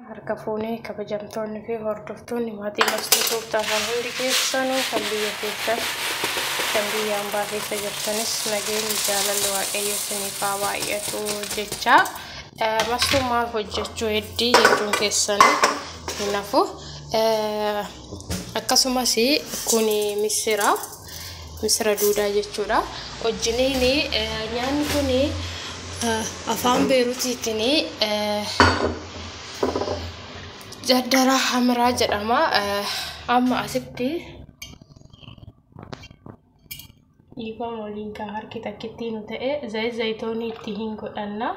Harka fuunee kabajamtoonni fi hordoftoonni maatii Mastuu Tooftaafaan hundi keessanuu kan biyya keessa kan biyya hambaa keessa jirtanis nageenyi jaalalli waaqayyo isiniif haa baay'atu jecha. Mastuu maal hojjechuu heddii jechuun keessanii hin hafu. Akkasumas kun misira misira duudaa jechuudha. Wajjiniin nyaanni kun afaan Beerutiitiin jaddara hamiraa jedhama. Amma asitti dhiifama waliin kan harki takkittii nu ta'e zayit zayitoonii itti hin godhanna.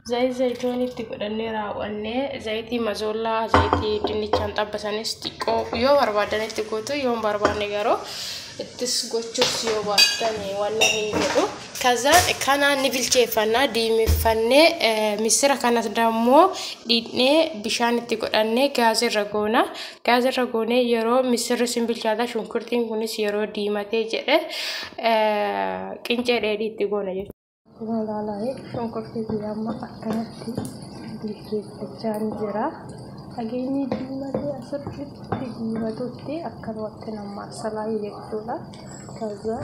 Zayit zayitoonii itti godhannee raawwannee zayitii mazoollaa zayitii dinnichaan xabbasanis xiqqoo yoo barbaadan itti gootu, yoo hin barbaanne garuu ittis gochuus yoo baattan wanna hin jedhu. Kazaan kanaan ni bilcheeffannaa diimeffannee, misira kanas dammoo dhiqnee bishaan itti godhannee gaazirra goona. Gaazirra goonee yeroo misirri sin bilchaata, shunkurtiin kunis yeroo diimatee jedhe qincee dheedhii itti goona jechuudha. Ilaalaa, shunkurtii kiyya amma akkanatti bilcheeffachaa jira. Dhageenyi diimatee asirratti diimatutti akkanumatti nama salaa jechuudha. Kaza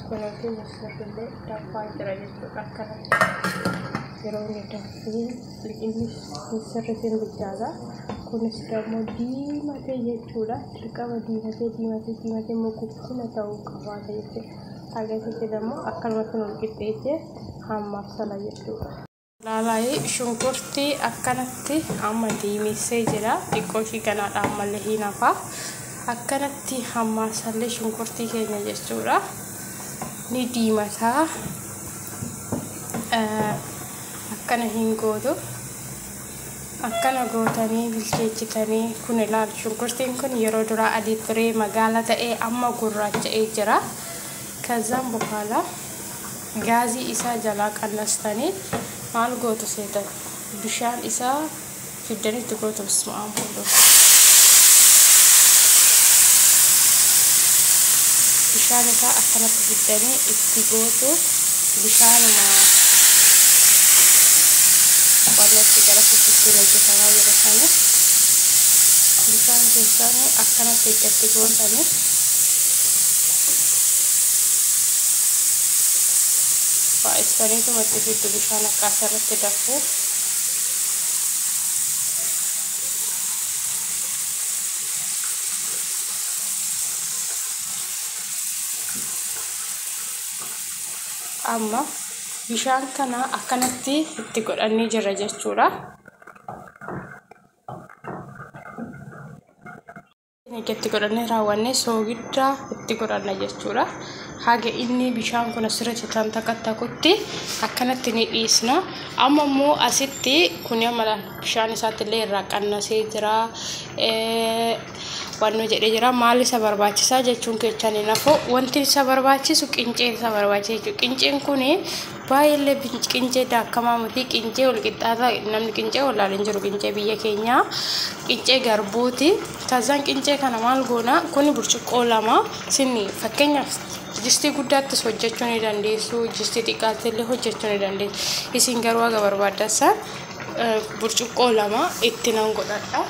kunuunsi misirri danfaa jira jechuudha. Akkanatti yeroo inni danfee innis misirri sin bilchaata. Kunis dammoo diimatee jechuudha. Dirqama diimatee diimatee diimatee mukukkuna ta'uu qabaata jechuudha. Agarsiise dammoo akkanumatti nu qixxeessee hammaaf sala jechuudha. Laalaayi, shunkurtii akkanatti amma diimessee jira. Xiqqoo ishii ganaadha, ammallee hin hafa. Akkanatti hammaasallee shunkurtii keenya jechuudha. Ni diimataa. Akkana hin gootu. Akkana gootanii bilcheechitanii kun ilaal, shunkurtiin kun yeroo duraa adii turee magaala ta'ee amma gurraacha'ee jira. Kazaan bukaala gaazii isaa jalaa qannastanii maal gootu seetan, bishaan isaa fiddanitti gootu. Bisma'aan fuuldura. Bishaan isaa akkanatti fiddanii itti gootu, bishaanuma wannatti gara ittiin hojjetamaa jiru sana bishaan keessaan akkanatti itti gootanii baay'istaniituma itti fiddu, bishaan akka asirratti danfuuf. Amma bishaan kana akkanatti itti godhannee jirra jechuudha. Itti godhannee raawwannee soogidda itti godhanna jechuudha. Haga inni bishaan kun asirratti tan takkattakutti akkanatti ni dhiisna. Amma immoo asitti kun amma bishaan isaatti illee irraa qannasee jira. Wannoo jedhee jira. Maal isa barbaachisaa jechuun keechaan hin hafu. Wanti isa barbaachisu qincee isa barbaachisa jechuudha. Qinceen kun baay'eellee qincee daakamaa miti. Qincee wal qixxaataa, namni qincee wallaalee hin jiru, qincee biyya keenyaa qincee garbuuti. Kazaan qincee kana maal goona? Kun burcuqqoo 2 sinni, fakkeenyaaf distii guddaattis hojjechuu ni dandeessu, distii xiqqaatti illee hojjechuu ni dandeessu. Isin garuu haga barbaaddan burcuqqoo 2 itti nan godhadha.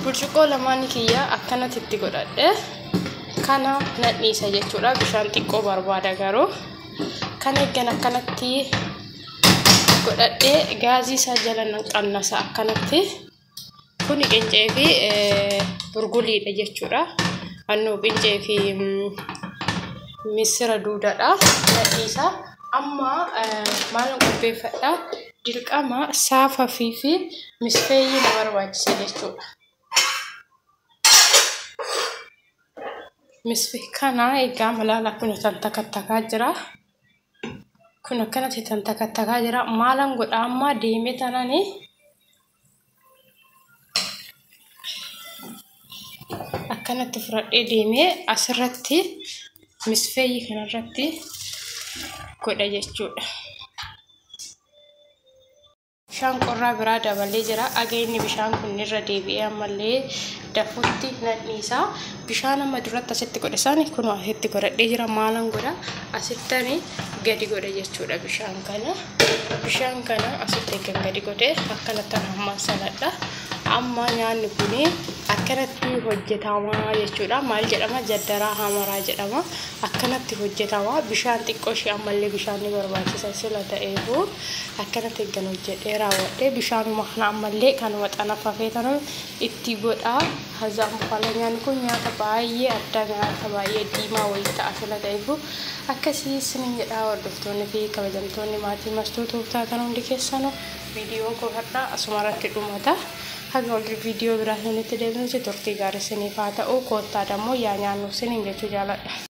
Burcuqqoo lamaan kiyya akkanatti itti godhadhe kana nan dhiisa jechuudha. Bishaan xiqqoo barbaada garuu. Kana eeggan akkanatti godhadhee gaazii isaa jala nan qannasa akkanatti. Kuni qincee fi burguliidha jechuudha. Annuu qincee fi misira duudaadha. Nan dhiisa. Amma maal qopheeffadha? Dirqama saafaa fi misfeeyyii na barbaachisa jechuudha. Misfi kana egaa malaala kun tan takattakaa jira. Kun akkanatti tan takattakaa jira. Maalan godha amma deemee tanani akkanatti fudhadhee deemee asirratti misfeeyyii kanarratti godha jechuudha. Bishaan qorraa biraa dabalee jira. Aga inni bishaan kun irra deebi'ee ammallee dafutti nadhiisa. Bishaan amma duratti asitti godhe sani kun asitti godhadhee jira. Maalan godha? Asittani gadi godhe jechuudha bishaan kana. Bishaan kana asitti kan gadi godhe akkanatti hamma saladha. Amma nyaanni kun akkanatti hojjetamaa jechuudha. Maal jedhama? Jaddaraa hamaraa jedhama. Akkanatti hojjetama. Bishaan xiqqoo ishee ammallee bishaan ni barbaachisa sila ta'eefu akkanatti eeggan hojjedhee raawwadhee bishaanuma kana ammallee kanuma xanafafee tana itti godhaa. Hazaan bukaala nyaanni kun nyaata baay'ee adda, nyaata baay'ee diimaa wayii ta'a sila ta'eefu akkasii isiniin jedhaa. Hordoftoonni fi kabajamtoonni maatii Mastuu taatan hundi keessanuu, viidiyoon koo har'aa asuma irratti dhumata. Haga wal viidiyoo biraa isinitti deebinutti turtii gaarii isiniif haa ta'u. Koottaa dammoo yaa nyaannu isiniin jechuu jaaladha.